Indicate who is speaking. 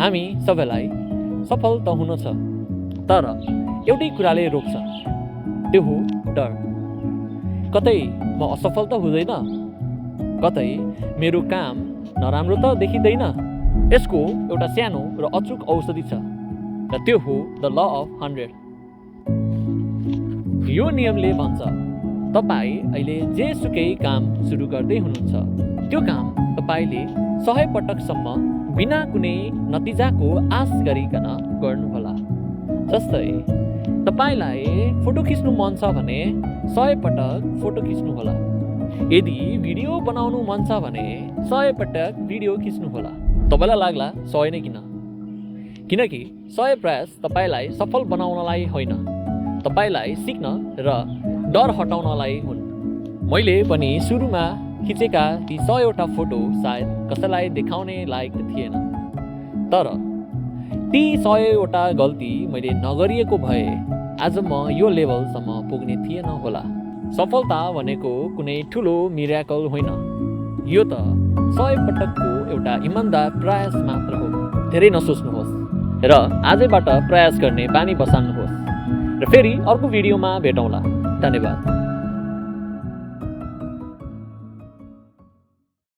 Speaker 1: हामी सबैलाई सफल त हुनु छ, तर एउटै कुराले रोक्छ, त्यो हो डर। कतै म असफल त हुँदैन, कतै मेरो काम नराम्रो त देखिँदैन। यसको एउटा सानो र अचूक औषधि छ, र त्यो हो द ल अफ 100। यो नियमले भन्छ, तपाईँ अहिले जेसुकै काम सुरु गर्दै हुनुहुन्छ, त्यो काम तपाईँले 100 पटकसम्म बिना कुनै नतिजाको आश गरिकन गर्नुहोला। जस्तै तपाईँलाई फोटो खिच्नु मन छ भने 100 पटक फोटो खिच्नुहोला। यदि भिडियो बनाउनु मन छ भने 100 पटक भिडियो खिच्नुहोला। तपाईँलाई लाग्ला 100 नै किन? किनकि 100 प्रयास तपाईँलाई सफल बनाउनलाई होइन, तपाईँलाई सिक्न र डर हटाउनलाई हुन्। मैले पनि सुरुमा खिचेका ती 100वटा फोटो सायद कसैलाई देखाउने लायक थिएन, तर ती 100वटा गल्ती मैले नगरिएको भए आज म यो लेभलसम्म पुग्ने थिएन होला। सफलता भनेको कुनै ठुलो मिराकल होइन, यो त 100 पटकको एउटा इमान्दार प्रयास मात्र हो। धेरै नसोच्नुहोस् र आजैबाट प्रयास गर्ने बानी बसाल्नुहोस्, र फेरि अर्को भिडियोमा भेटौँला। धन्यवाद।